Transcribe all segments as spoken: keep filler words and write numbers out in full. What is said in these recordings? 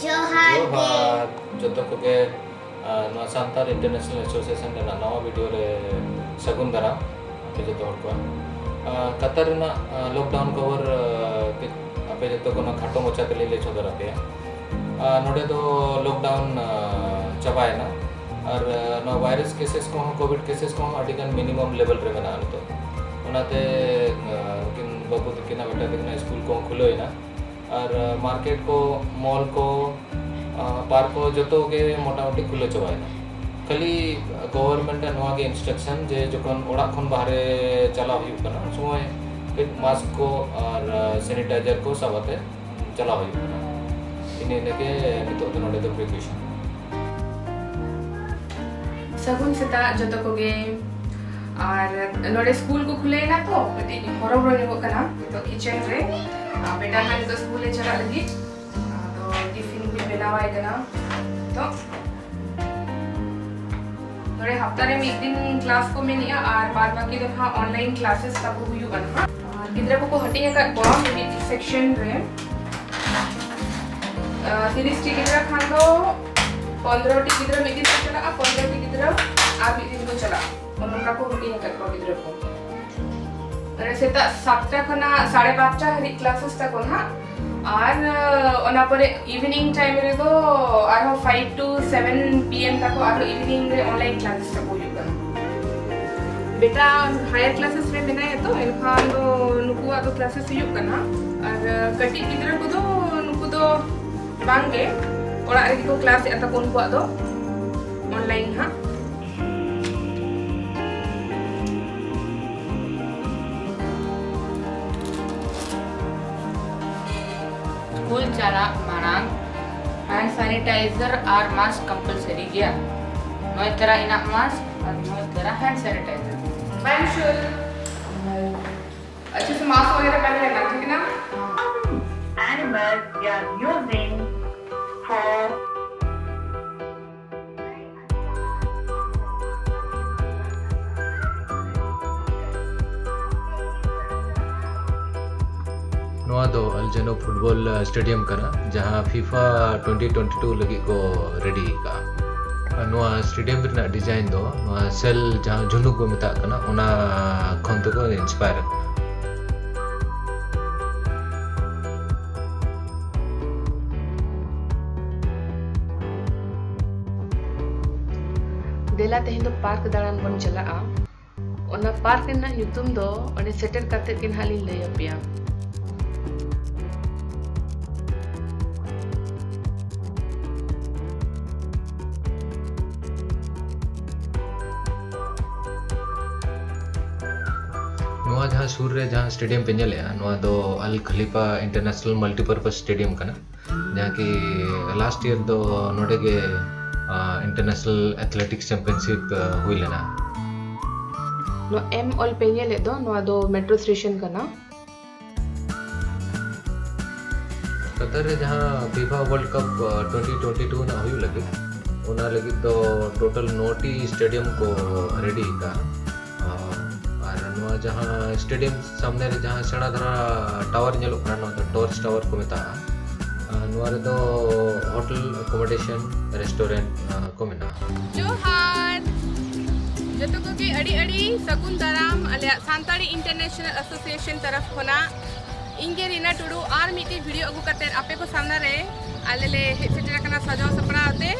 ᱡᱚᱦᱟᱨ ᱜᱮ᱾ ᱡᱚᱦᱟᱨ᱾ ᱡᱚᱛᱚ ᱠᱚᱜᱮ, ᱟ, ᱱᱚᱣᱟ ᱥᱟᱱᱛᱟᱲ ᱤᱱᱴᱟᱨᱱᱮᱥᱱᱟᱞ ᱮᱥᱳᱥᱤᱭᱮᱥᱚᱱ ᱨᱮᱱᱟᱜ ᱱᱟᱣᱟ ᱵᱷᱤᱰᱤᱭᱳ ᱨᱮ ᱥᱟᱹᱜᱩᱱ ᱫᱟᱨᱟᱢ ᱟᱯᱮ ᱡᱚᱛᱚ ᱦᱚᱲ ᱠᱚᱣᱟᱜ᱾ ᱟ, ᱠᱟᱛᱟᱨ ᱨᱮᱱᱟᱜ, ᱟ, ᱞᱚᱠᱰᱟᱣᱩᱱ ᱠᱷᱚᱵᱚᱨ, ᱟ, ᱠᱟᱹᱡ ᱟᱯᱮ ᱡᱚᱛᱚ ᱠᱚ ᱱᱚᱣᱟ ᱠᱷᱟᱴᱚ ᱢᱟᱪᱷᱟ ᱛᱮᱞᱤᱧ ᱞᱟᱹᱭ ᱥᱚᱫᱚᱨ ᱟᱯᱮᱭᱟ᱾ ᱟ, ᱱᱚᱰᱮ ᱫᱚ ᱞᱚᱠᱰᱟᱣᱩᱱ, ᱟ, ᱪᱟᱵᱟᱭᱮᱱᱟ ᱟᱨ, ᱟ, ᱱᱚᱣᱟ ᱵᱷᱟᱭᱨᱟᱥ ᱠᱮᱥᱮᱥ ᱠᱚᱦᱚᱸ, ᱠᱳᱵᱷᱤᱰ ᱠᱮᱥᱮᱥ ᱠᱚᱦᱚᱸ ᱟᱹᱰᱤ ᱜᱟᱱ ᱢᱤᱱᱤᱢᱟᱢ ᱞᱮᱵᱮᱞ ᱨᱮ ᱢᱮᱱᱟᱜᱼᱟ ᱱᱤᱛᱚᱜ᱾ ᱚᱱᱟᱛᱮ, ᱟ, ᱱᱩᱠᱤᱱ ᱵᱟᱹᱵᱩ ᱛᱟᱹᱠᱤᱱᱟᱜ, ᱵᱮᱴᱟ ᱛᱟᱹᱠᱤᱱᱟᱜ ᱥᱠᱩᱞ ᱠᱚᱦᱚᱸ ᱠᱷᱩᱞᱟᱹᱣ ᱮᱱᱟ᱾ ᱟᱨ, ᱟ, ᱢᱟᱨᱠᱮᱴ ᱠᱚ, ᱢᱚᱞ ᱠᱚ, ᱟ, ᱯᱟᱨᱠ ᱠᱚ ᱡᱚᱛᱚ ᱜᱮ ᱢᱚᱴᱟᱢᱩᱴᱤ ᱠᱷᱩᱞᱟᱹᱣ ᱪᱟᱵᱟᱭᱮᱱᱟ᱾ ᱠᱷᱟᱹᱞᱤ ᱜᱚᱵᱷᱚᱨᱱᱢᱮᱱᱴ ᱟᱜ ᱱᱚᱣᱟ ᱜᱮ ᱤᱱᱥᱴᱨᱟᱠᱥᱚᱱ ᱡᱮ ᱡᱚᱠᱷᱚᱱ ᱚᱲᱟᱜ ᱠᱷᱚᱱ ᱵᱟᱦᱨᱮ ᱪᱟᱞᱟᱣ ᱦᱩᱭᱩᱜ ᱠᱟᱱᱟ, ᱩᱱ ᱥᱚᱢᱚᱭ ᱠᱟᱹᱡ ᱢᱟᱥᱠ ᱠᱚ ᱟᱨ, ᱟ, ᱥᱮᱱᱤᱴᱟᱭᱡᱟᱨ ᱠᱚ ᱥᱟᱵ ᱟᱛᱮ ᱪᱟᱞᱟᱣ ᱦᱩᱭᱩᱜ ᱠᱟᱱᱟ᱾ ᱤᱱᱟᱹ, ᱤᱱᱟᱹᱜᱮ ᱱᱤᱛᱚᱜ ᱫᱚ ᱱᱚᱰᱮ ᱫᱚ ᱯᱨᱤᱠᱚᱥᱚᱱ᱾ ᱥᱟᱹᱜᱩᱱ ᱥᱮᱛᱟᱜ ᱡᱚᱛᱚ ᱠᱚᱜᱮ᱾ ᱟᱨ ᱱᱚᱰᱮ ᱥᱠᱩᱞ ᱠᱚ ᱠᱷᱩᱞᱟᱹᱣ ᱮᱱᱟ ᱛᱚ, ᱠᱟᱹᱴᱤᱡ ᱦᱚᱨᱚᱵᱚᱨᱚ ᱧᱚᱜᱚᱜ ᱠᱟᱱᱟ ᱱᱤᱛᱚᱜ ᱠᱤᱪᱮᱱ ᱨᱮ᱾ ᱟᱨ ᱵᱮᱴᱟ ᱦᱟᱸᱜ ᱱᱤᱛᱚᱜ ᱥᱠᱩᱞ ᱮ ᱪᱟᱞᱟᱜ ᱞᱟᱹᱜᱤᱫ᱾ ᱟᱫᱚ ᱴᱤᱯᱷᱤᱱ ᱠᱚᱧ ᱵᱮᱱᱟᱣᱟᱭ ᱠᱟᱱᱟ ᱱᱤᱛᱚᱜ᱾ ᱱᱚᱰᱮ ᱦᱟᱯᱛᱟ ᱨᱮ ᱢᱤᱫ ᱫᱤᱱ ᱠᱞᱟᱥ ᱠᱚ ᱢᱮᱱᱮᱜᱼᱟ ᱟᱨ ᱵᱟᱫ ᱵᱟᱹᱠᱤ ᱫᱚ ᱱᱟᱦᱟᱜ ᱚᱱᱞᱟᱭᱤᱱ ᱠᱞᱟᱥᱮᱥ ᱛᱟᱠᱚ ᱦᱩᱭᱩᱜᱼᱟ ᱱᱟᱦᱟᱜ᱾ ᱟᱨ ᱜᱤᱫᱽᱨᱟᱹ ᱠᱚᱠᱚ ᱦᱟᱹᱴᱤᱧ ᱟᱠᱟᱫ ᱠᱚᱣᱟ ᱢᱤᱢᱤᱫ ᱥᱮᱠᱥᱚᱱ ᱨᱮ᱾ ᱟᱨ ᱛᱤᱨᱤᱥ ᱴᱤ ᱜᱤᱫᱽᱨᱟᱹ ᱠᱷᱟᱱ ᱫᱚ ᱯᱚᱱᱫᱽᱨᱚ ᱴᱤ ᱜᱤᱫᱽᱨᱟᱹ ᱢᱤᱫ ᱫᱤᱱ ᱠᱚ ᱪᱟᱞᱟᱜᱼᱟ, ᱯᱚᱱᱫᱽᱨᱚ ᱴᱤ ᱜᱤᱫᱽᱨᱟᱹ ᱟᱨ ᱢᱤᱫ ᱫᱤᱱ ᱠᱚ ᱪᱟᱞᱟᱜᱼᱟ᱾ ᱚᱱᱮ ᱚᱱᱠᱟ ᱠᱚ ᱦᱟᱹᱴᱤᱧ ᱟᱠᱟᱫ ᱠᱚᱣᱟ ᱜᱤᱫᱽᱨᱟᱹ ᱠᱚ᱾ ᱢᱟᱱᱮ ᱥᱮᱛᱟᱜ ᱥᱟᱛᱴᱟ ᱠᱷᱚᱱᱟᱜ ᱥᱟᱲᱮ ᱯᱟᱸᱪᱴᱟ ᱦᱟᱹᱨᱤᱡ ᱠᱞᱟᱥᱮᱥ ᱛᱟᱠᱚ ᱱᱟᱦᱟᱜ᱾ ᱟᱨ, ᱟᱸ, ᱚᱱᱟ ᱯᱚᱨᱮ ᱤᱵᱷᱤᱱᱤᱝ ᱴᱟᱭᱤᱢ ᱨᱮᱫᱚ ᱟᱨᱦᱚᱸ five to seven P M ᱛᱟᱠᱚ ᱟᱨᱦᱚᱸ ᱤᱵᱷᱤᱱᱤᱝ ᱨᱮ ᱚᱱᱞᱟᱭᱤᱱ ᱠᱞᱟᱥᱮᱥ ᱛᱟᱠᱚ ᱦᱩᱭᱩᱜ ᱠᱟᱱᱟ᱾ ᱵᱮᱴᱟ ᱦᱟᱭᱟᱨ ᱠᱞᱟᱥᱮᱥ ᱨᱮ ᱢᱮᱱᱟᱭᱟ ᱛᱚ, ᱮᱱᱠᱷᱟᱱ ᱫᱚ ᱱᱩᱠᱩᱣᱟᱜ ᱫᱚ ᱠᱞᱟᱥᱮᱥ ᱦᱩᱭᱩᱜ ᱠᱟᱱᱟ᱾ ᱟᱨ, ᱟᱸ, ᱠᱟᱹᱴᱤᱡ ᱜᱤᱫᱽᱨᱟᱹ ᱠᱚᱫᱚ ᱱᱩᱠᱩ ᱫᱚ ᱵᱟᱝ ᱜᱮ, ᱚᱲᱟᱜ ᱨᱮᱜᱮ ᱠᱚ ᱠᱞᱟᱥ ᱮᱫᱟ ᱛᱟᱠᱚ ᱩᱱᱠᱩᱣᱟᱜ ᱫᱚ ᱚᱱᱞᱟᱭᱤᱱ ᱦᱟᱸᱜ᱾ ᱥᱠᱩᱞ ᱪᱟᱞᱟᱜ ᱢᱟᱲᱟᱝ ᱦᱮᱱᱰ ᱥᱮᱱᱤᱴᱟᱭᱡᱟᱨ ᱟᱨ ᱢᱟᱥᱠ ᱠᱚᱢᱯᱟᱞᱥᱟᱨᱤ ᱜᱮᱭᱟ᱾ ᱱᱚᱭ ᱛᱮᱨᱟ ᱤᱱᱟᱜ ᱢᱟᱥᱠ ᱟᱨ ᱱᱚᱭ ᱛᱮᱨᱟ ᱦᱮᱱᱰ ᱥᱮᱱᱤᱴᱟᱭᱡᱟᱨ᱾ ᱵᱟᱝ ᱥᱩᱨ᱾ अच्छे से मास्क वगैरह पहन लेना, ठीक है ना? Animals they are using for ᱱᱚᱣᱟ ᱫᱚ ᱟᱞ ᱡᱟᱱᱳ ᱯᱷᱩᱴᱵᱚᱞ ᱥᱴᱮᱰᱤᱭᱟᱢ ᱠᱟᱱᱟ, ᱡᱟᱦᱟᱸ FIFA twenty twenty-two ᱞᱟᱹᱜᱤᱫ ᱠᱚ ᱨᱮᱰᱤ ᱟᱠᱟᱫᱼᱟ᱾ ᱱᱚᱣᱟ ᱥᱴᱮᱰᱤᱭᱟᱢ ᱨᱮᱱᱟᱜ ᱰᱤᱡᱟᱭᱤᱱ ᱫᱚ ᱱᱚᱣᱟ ᱥᱮᱞ, ᱡᱟᱦᱟᱸ ᱡᱷᱩᱱᱩ ᱠᱚ ᱢᱮᱛᱟᱜ ᱠᱟᱱᱟ, ᱚᱱᱟ ᱠᱷᱚᱱ ᱛᱮᱠᱚ ᱤᱱᱥᱯᱟᱭᱟᱨ ᱟᱠᱟᱱᱟ᱾ ᱫᱮᱞᱟ, ᱛᱮᱦᱮᱧ ᱫᱚ ᱯᱟᱨᱠ ᱫᱟᱬᱟᱱ ᱵᱚᱱ ᱪᱟᱞᱟᱜᱼᱟ᱾ ᱚᱱᱟ ᱯᱟᱨᱠ ᱨᱮᱱᱟᱜ ᱧᱩᱛᱩᱢ ᱫᱚ ᱚᱸᱰᱮ ᱥᱮᱴᱮᱨ ᱠᱟᱛᱮ ᱜᱮ ᱱᱟᱦᱟᱜ ᱞᱤᱧ ᱞᱟᱹᱭ ᱟᱯᱮᱭᱟ᱾ ᱱᱚᱣᱟ ᱡᱟᱦᱟᱸ ᱥᱩᱨ ᱨᱮ ᱡᱟᱦᱟᱸ ᱥᱴᱮᱰᱤᱭᱟᱢ ᱯᱮ ᱧᱮᱞᱮᱜᱼᱟ, ᱱᱚᱣᱟ ᱫᱚ ᱟᱞ ᱠᱷᱟᱞᱤᱯᱟ ᱤᱱᱴᱟᱨᱱᱮᱥᱱᱟᱞ ᱢᱟᱞᱴᱤᱯᱟᱨᱯᱟᱥ ᱥᱴᱮᱰᱤᱭᱟᱢ ᱠᱟᱱᱟ, ᱡᱟᱦᱟᱸ ᱠᱤ ᱞᱟᱥᱴ ᱤᱭᱟᱨ ᱫᱚ ᱱᱚᱰᱮ ᱜᱮ ᱤᱱᱴᱟᱨᱱᱮᱥᱱᱟᱞ ᱮᱛᱷᱞᱮᱴᱤᱠᱥ ᱪᱟᱢᱯᱤᱭᱟᱱᱥᱤᱯ ᱦᱩᱭ ᱞᱮᱱᱟ᱾ ᱱᱚᱣᱟ ᱮᱢ ᱚᱞ ᱯᱮ ᱧᱮᱞᱮᱫ ᱫᱚ, ᱱᱚᱣᱟ ᱫᱚ ᱢᱮᱴᱨᱳ ᱥᱴᱮᱥᱚᱱ ᱠᱟᱱᱟ᱾ ᱠᱟᱛᱟᱨ ᱨᱮ ᱡᱟᱦᱟᱸ FIFA World Cup twenty twenty-two ᱨᱮᱱᱟᱜ ᱦᱩᱭᱩᱜ ᱞᱟᱹᱜᱤᱫ, ᱚᱱᱟ ᱞᱟᱹᱜᱤᱫ ᱫᱚ ᱴᱳᱴᱟᱞ ᱱᱚ ᱴᱤ ᱥᱴᱮᱰᱤᱭᱟᱢ ᱠᱚ ᱨᱮᱰᱤ ᱟᱠᱟᱫᱼᱟ᱾ ᱟᱨ ᱱᱚᱣᱟ ᱡᱟᱦᱟᱸ ᱥᱴᱮᱰᱤᱭᱟᱢ ᱥᱟᱢᱱᱮ ᱨᱮ ᱡᱟᱦᱟᱸ ᱥᱮᱬᱟ ᱫᱷᱟᱨᱟ ᱴᱟᱣᱟᱨ ᱧᱮᱞᱚᱜ ᱠᱟᱱᱟ, ᱱᱚᱣᱟ ᱫᱚ ᱴᱚᱨᱪ ᱴᱟᱣᱟᱨ ᱠᱚ ᱢᱮᱛᱟᱜᱼᱟ᱾ ᱟᱨ ᱱᱚᱣᱟ ᱨᱮᱫᱚ ᱦᱳᱴᱮᱞ ᱮᱠᱳᱢᱳᱰᱮᱥᱚᱱ, ᱨᱮᱥᱴᱩᱨᱮᱱᱴ, ᱟᱨ ᱠᱚ ᱢᱮᱱᱟᱜᱼᱟ᱾ ᱡᱚᱦᱟᱨ᱾ ᱡᱚᱛᱚ ᱠᱚᱜᱮ ᱟᱹᱰᱤ ᱟᱹᱰᱤ ᱥᱟᱹᱜᱩᱱ ᱫᱟᱨᱟᱢ ᱟᱞᱮᱭᱟᱜ ᱥᱟᱱᱛᱟᱲᱤ ᱤᱱᱴᱟᱨᱱᱮᱥᱱᱟᱞ ᱮᱥᱳᱥᱤᱭᱮᱥᱚᱱ ᱛᱚᱨᱚᱯ ᱠᱷᱚᱱᱟᱜ᱾ ᱤᱧ ᱜᱮ ᱨᱤᱱᱟ ᱴᱩᱰᱩ ᱟᱨ ᱢᱤᱫᱴᱤᱡ ᱵᱷᱤᱰᱤᱭᱳ ᱟᱹᱜᱩ ᱠᱟᱛᱮ ᱟᱯᱮ ᱠᱚ ᱥᱟᱢᱱᱟ ᱨᱮ ᱟᱞᱮ ᱞᱮ ᱦᱮᱡ ᱥᱮᱴᱮᱨ ᱟᱠᱟᱱᱟ ᱥᱟᱡᱟᱣ ᱥᱟᱯᱲᱟᱣ ᱛᱮ᱾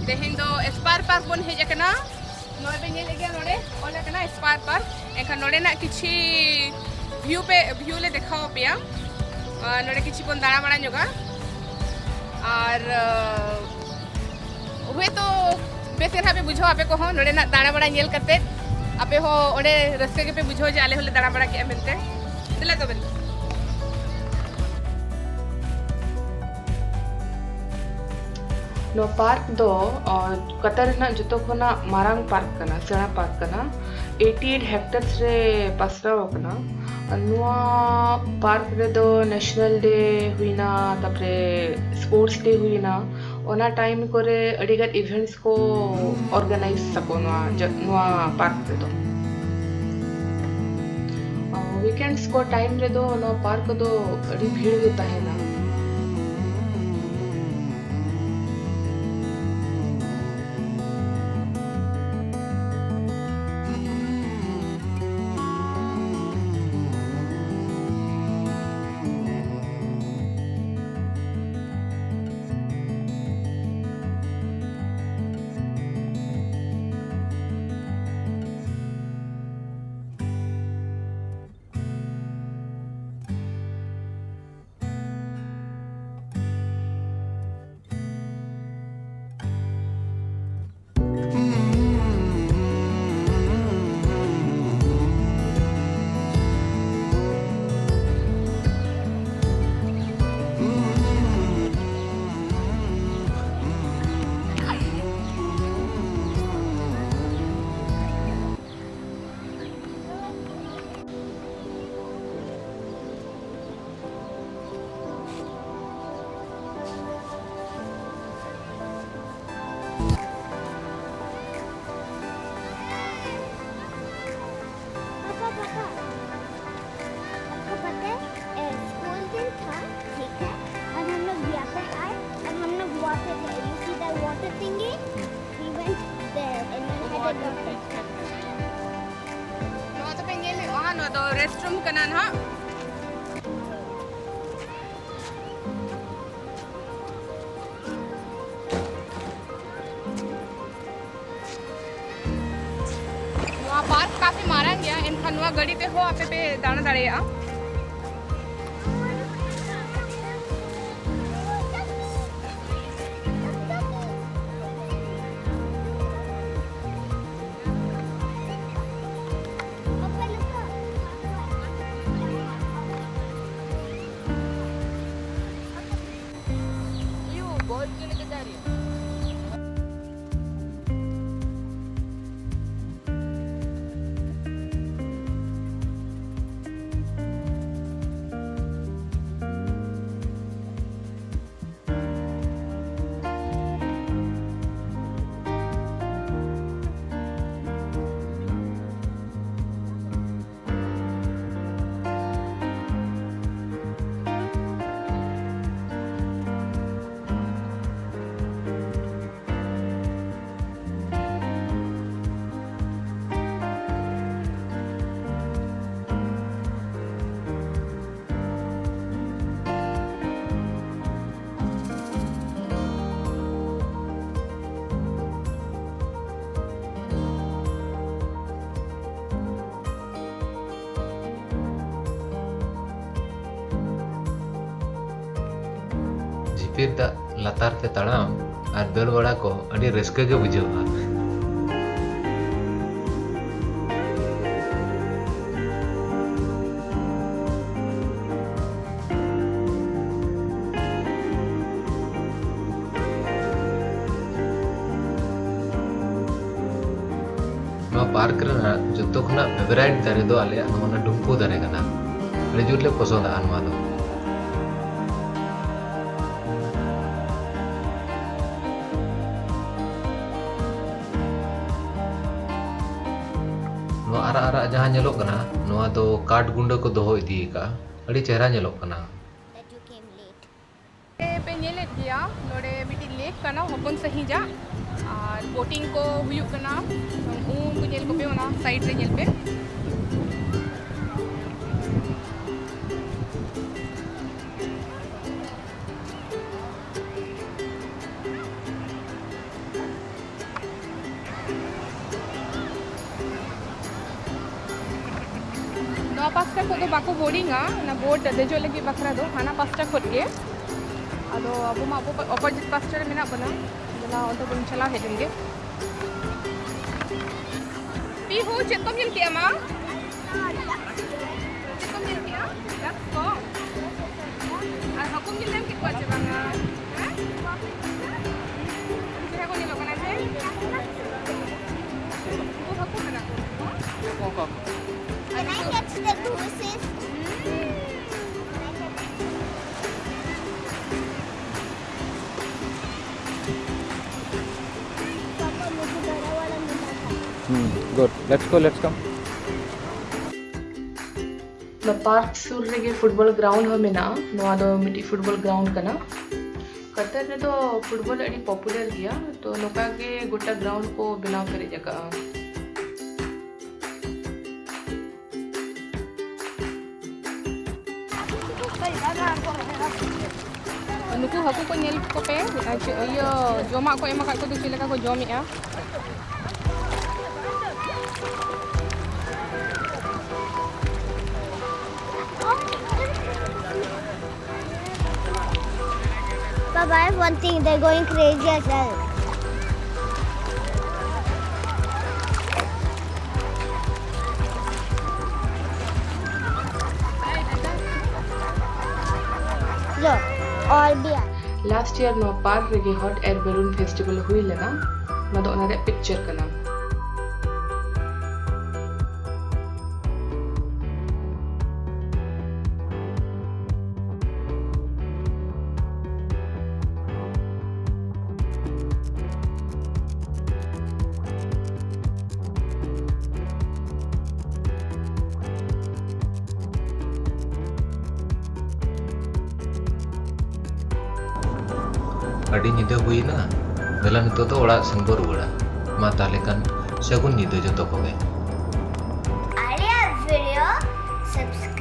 ᱛᱮᱦᱮᱧ ᱫᱚ ᱮᱥᱯᱟᱨ ᱯᱟᱨᱠ ᱵᱚᱱ ᱦᱮᱡ ᱟᱠᱟᱱᱟ᱾ ᱱᱚᱜᱼᱚᱭ ᱯᱮ ᱧᱮᱞᱮᱫ ᱜᱮᱭᱟ, ᱱᱚᱰᱮ ᱚᱞ ᱟᱠᱟᱱᱟ ᱮᱥᱯᱟᱨ ᱯᱟᱨᱠ᱾ ᱮᱱᱠᱷᱟᱱ ᱱᱚᱰᱮᱱᱟᱜ ᱠᱤᱪᱷᱤ ᱵᱷᱤᱭᱩ ᱯᱮ, ᱵᱷᱤᱭᱩ ᱞᱮ ᱫᱮᱠᱷᱟᱣ ᱟᱯᱮᱭᱟ᱾ ᱟᱨ ᱱᱚᱰᱮ ᱠᱤᱪᱷᱤ ᱵᱚᱱ ᱫᱟᱬᱟ ᱵᱟᱲᱟ ᱧᱚᱜᱟ᱾ ᱟᱨ, ᱟᱨ ᱦᱳᱭᱛᱳ ᱵᱮᱥ ᱜᱮ ᱱᱟᱦᱟᱜ ᱯᱮ ᱵᱩᱡᱷᱟᱹᱣᱟ ᱟᱯᱮ ᱠᱚᱦᱚᱸ ᱱᱚᱰᱮᱱᱟᱜ ᱫᱟᱬᱟ ᱵᱟᱲᱟ ᱧᱮᱞ ᱠᱟᱛᱮ᱾ ᱟᱯᱮ ᱦᱚᱸ ᱚᱸᱰᱮ ᱨᱟᱹᱥᱠᱟᱹ ᱜᱮᱯᱮ ᱵᱩᱡᱷᱟᱹᱣᱟ ᱡᱮ ᱟᱞᱮ ᱦᱚᱸᱞᱮ ᱫᱟᱬᱟ ᱵᱟᱲᱟ ᱠᱮᱜᱼᱟ ᱢᱮᱱᱛᱮ᱾ ᱫᱮᱞᱟ ᱛᱚᱵᱮ᱾ ᱱᱚᱣᱟ ᱯᱟᱨᱠ ᱫᱚ, ᱟᱨ, ᱠᱟᱛᱟᱨ ᱨᱮᱱᱟᱜ ᱡᱚᱛᱚ ᱠᱷᱚᱱᱟᱜ ᱢᱟᱨᱟᱝ ᱯᱟᱨᱠ ᱠᱟᱱᱟ, ᱥᱮᱬᱟ ᱯᱟᱨᱠ ᱠᱟᱱᱟ᱾ eighty eight hectares ᱨᱮ ᱯᱟᱥᱱᱟᱣ ᱟᱠᱟᱱᱟ᱾ ᱟᱨ ᱱᱚᱣᱟ ᱯᱟᱨᱠ ᱨᱮᱫᱚ National Day ᱦᱩᱭᱱᱟ, ᱛᱟᱨᱯᱚᱨᱮ Sports Day ᱦᱩᱭᱱᱟ, ᱚᱱᱟ ᱴᱟᱭᱤᱢ ᱠᱚᱨᱮ ᱟᱹᱰᱤᱜᱟᱱ events ᱠᱚ organize ᱟᱠᱚ ᱱᱚᱣᱟ ᱡᱟ-, ᱱᱚᱣᱟ ᱯᱟᱨᱠ ᱨᱮᱫᱚ᱾ ᱟᱨ ᱦᱩᱭ ᱣᱤᱠᱮᱱᱰᱥ ᱠᱚ ᱴᱟᱭᱤᱢ ᱨᱮᱫᱚ ᱱᱚᱣᱟ ᱯᱟᱨᱠ ᱠᱚᱫᱚ ᱟᱹᱰᱤ ᱵᱷᱤᱲ ᱜᱮ ᱛᱟᱦᱮᱱᱟ᱾ पापा, पापा, आपको पता है, अ, स्कूल दिन था, ठीक है, और हम लोग यहाँ पे आए, और हम लोग वहाँ पे थे। You see the water thingy? We went there and we had a lot of fun. ᱱᱚᱣᱟ ᱫᱚᱯᱮ ᱧᱮᱞᱮᱫᱼᱟ, ᱱᱚᱣᱟ ᱫᱚ ᱨᱮᱥᱴ ᱨᱩᱢ ᱠᱟᱱᱟ ᱱᱟᱦᱟᱜ᱾ ᱱᱚᱣᱟ ᱯᱟᱨᱠ ᱠᱟᱯᱷᱤ ᱢᱟᱨᱟᱝ ᱜᱮᱭᱟ, ᱮᱱᱠᱷᱟᱱ ᱱᱚᱣᱟ ᱜᱟᱹᱰᱤ ᱛᱮᱦᱚᱸ ᱟᱯᱮ ᱯᱮ ᱫᱟᱬᱟ ᱫᱟᱲᱮᱭᱟᱜᱼᱟ᱾ ᱯᱤᱨ ᱫᱟᱜ ᱞᱟᱛᱟᱨ ᱛᱮ ᱛᱟᱲᱟᱢ ᱟᱨ ᱫᱟᱹᱲ ᱵᱟᱲᱟ ᱠᱚ ᱟᱹᱰᱤ ᱨᱟᱹᱥᱠᱟᱹ ᱜᱮ ᱵᱩᱡᱷᱟᱹᱜᱼᱟ᱾ ᱱᱚᱣᱟ ᱯᱟᱨᱠ ᱨᱮᱱᱟᱜ ᱡᱚᱛᱚ ᱠᱷᱚᱱᱟᱜ ᱯᱷᱮᱵᱟᱨᱟᱭᱤᱴ ᱫᱟᱨᱮ ᱫᱚ ᱟᱞᱮᱭᱟᱜ ᱱᱚᱜᱼᱚ ᱱᱟ ᱰᱩᱢᱠᱩ ᱫᱟᱨᱮ ᱠᱟᱱᱟ᱾ ᱟᱹᱰᱤ ᱡᱳᱨ ᱞᱮ ᱯᱚᱥᱚᱸᱫᱟᱜᱼᱟ ᱱᱚᱣᱟ ᱫᱚ᱾ ᱱᱚᱣᱟ ᱟᱨᱟᱜ ᱟᱨᱟᱜ ᱡᱟᱦᱟᱸ ᱧᱮᱞᱚᱜ ᱠᱟᱱᱟ, ᱱᱚᱣᱟ ᱫᱚ ᱠᱟᱴ ᱜᱩᱸᱰᱟᱹ ᱠᱚ ᱫᱚᱦᱚ ᱤᱫᱤ ᱟᱠᱟᱫᱼᱟ᱾ ᱟᱹᱰᱤ ᱪᱮᱦᱨᱟ ᱧᱮᱞᱚᱜ ᱠᱟᱱᱟ᱾ That you came late. ᱯᱮ ᱧᱮᱞᱮᱫ ᱜᱮᱭᱟ, ᱱᱚᱰᱮ ᱢᱤᱫᱴᱤᱡ ᱞᱮᱠ ᱠᱟᱱᱟ ᱦᱚᱯᱚᱱ ᱥᱟᱺᱦᱤᱡᱟᱜ, ᱟᱨ ᱵᱳᱴᱤᱝ ᱠᱚ ᱦᱩᱭᱩᱜ ᱠᱟᱱᱟ᱾ ᱩᱱᱠᱩ ᱧᱮᱞ ᱠᱚᱯᱮ, ᱚᱱᱟ ᱥᱟᱭᱤᱰ ᱨᱮ ᱧᱮᱞ ᱯᱮ᱾ ᱱᱚᱣᱟ ᱯᱟᱥᱴᱟ ᱠᱷᱚᱱ ᱫᱚ ᱵᱟᱠᱚ ᱵᱳᱨᱤᱝᱟ, ᱚᱱᱟ ᱵᱳᱴ ᱫᱮᱡᱚᱜ ᱞᱟᱹᱜᱤᱫ ᱵᱟᱠᱷᱨᱟ ᱫᱚ ᱦᱟᱱᱟ ᱯᱟᱥᱴᱟ ᱠᱷᱚᱱ ᱜᱮ᱾ ᱟᱫᱚ ᱟᱵᱚ ᱢᱟ ᱟᱵᱚ ᱚᱯᱳᱡᱤᱴ ᱯᱟᱥᱴᱟ ᱨᱮ ᱢᱮᱱᱟᱜ ᱵᱚᱱᱟ, ᱫᱮᱞᱟ ᱚᱱᱛᱮ ᱵᱚᱱ ᱪᱟᱞᱟᱣ ᱦᱮᱡ ᱞᱮᱱ ᱜᱮ᱾ ᱯᱤᱦᱩ, ᱪᱮᱫ ᱠᱚᱢ ᱧᱮᱞ ᱠᱮᱜᱼᱟ ᱢᱟ? ᱪᱮᱫ ᱠᱚᱢ ᱧᱮᱞ ᱠᱮᱜᱼᱟ? Ducks ᱠᱚ? ᱟᱨ ᱦᱟᱹᱠᱩᱢ ᱧᱮᱞ ᱧᱟᱢ ᱠᱮᱫ ᱠᱚᱣᱟ ᱪᱮ ᱵᱟᱝᱟ? ᱦᱮᱸ? ᱪᱮᱦᱨᱟ ᱠᱚ ᱧᱮᱞᱚᱜ ᱠᱟᱱᱟ ᱥᱮ? ᱩᱱᱠᱩ ᱦᱟᱹᱠᱩ ᱠᱟᱱᱟ ᱠᱚ᱾ Can I catch the gooses? पापा, मुझे बड़ा वाला मिला था। Hmm, good. Let's go, let's come. ᱱᱚᱣᱟ ᱯᱟᱨᱠ ᱥᱩᱨ ᱨᱮᱜᱮ ᱯᱷᱩᱴᱵᱚᱞ ᱜᱨᱟᱣᱩᱱᱰ ᱦᱚᱸ ᱢᱮᱱᱟᱜᱼᱟ᱾ ᱱᱚᱣᱟ ᱫᱚ ᱢᱤᱫᱴᱤᱡ ᱯᱷᱩᱴᱵᱚᱞ ᱜᱨᱟᱣᱩᱱᱰ ᱠᱟᱱᱟ᱾ ᱠᱟᱛᱟᱨ ᱨᱮᱫᱚ ᱯᱷᱩᱴᱵᱚᱞ ᱟᱹᱰᱤ ᱯᱚᱯᱩᱞᱟᱨ ᱜᱮᱭᱟ, ᱛᱚ ᱱᱚᱝᱠᱟ ᱜᱮ ᱜᱚᱴᱟ ᱜᱨᱟᱣᱩᱱᱰ ᱠᱚ ᱵᱮᱱᱟᱣ ᱯᱮᱨᱮᱡ ᱟᱠᱟᱜᱼᱟ᱾ ᱱᱩᱠᱩ ᱦᱟᱹᱠᱩ ᱠᱚ ᱧᱮᱞ ᱠᱚᱯᱮ, ᱤᱭᱟᱹ, ᱡᱚᱢᱟᱜ ᱠᱚ ᱮᱢ ᱟᱠᱟᱫ ᱠᱚᱫᱚ ᱪᱮᱫ ᱞᱮᱠᱟ ᱠᱚ ᱡᱚᱢᱮᱜᱼᱟ᱾ Why one thing they're going crazy as well. Look, all beer. Last year ᱱᱚᱣᱟ ᱯᱟᱨᱠ ᱨᱮᱜᱮ hot air balloon festival ᱦᱩᱭ ᱞᱮᱱᱟ᱾ ᱱᱚᱣᱟ ᱫᱚ ᱚᱱᱟ ᱨᱮᱭᱟᱜ ᱯᱤᱠᱪᱟᱨ ᱠᱟᱱᱟ᱾ ᱟᱹᱰᱤ ᱧᱤᱫᱟᱹ ᱦᱩᱭᱮᱱᱟ᱾ ᱫᱮᱞᱟ ᱱᱤᱛᱚᱜ ᱫᱚ ᱚᱲᱟᱜ ᱥᱮᱱ ᱵᱚ ᱨᱩᱣᱟᱹᱲᱟ᱾ ᱢᱟ ᱛᱟᱦᱞᱮ ᱠᱷᱟᱱ ᱥᱟᱹᱜᱩᱱ ᱧᱤᱫᱟᱹ ᱡᱚᱛᱚ ᱠᱚᱜᱮ᱾ ᱟᱞᱮᱭᱟᱜ video subscribe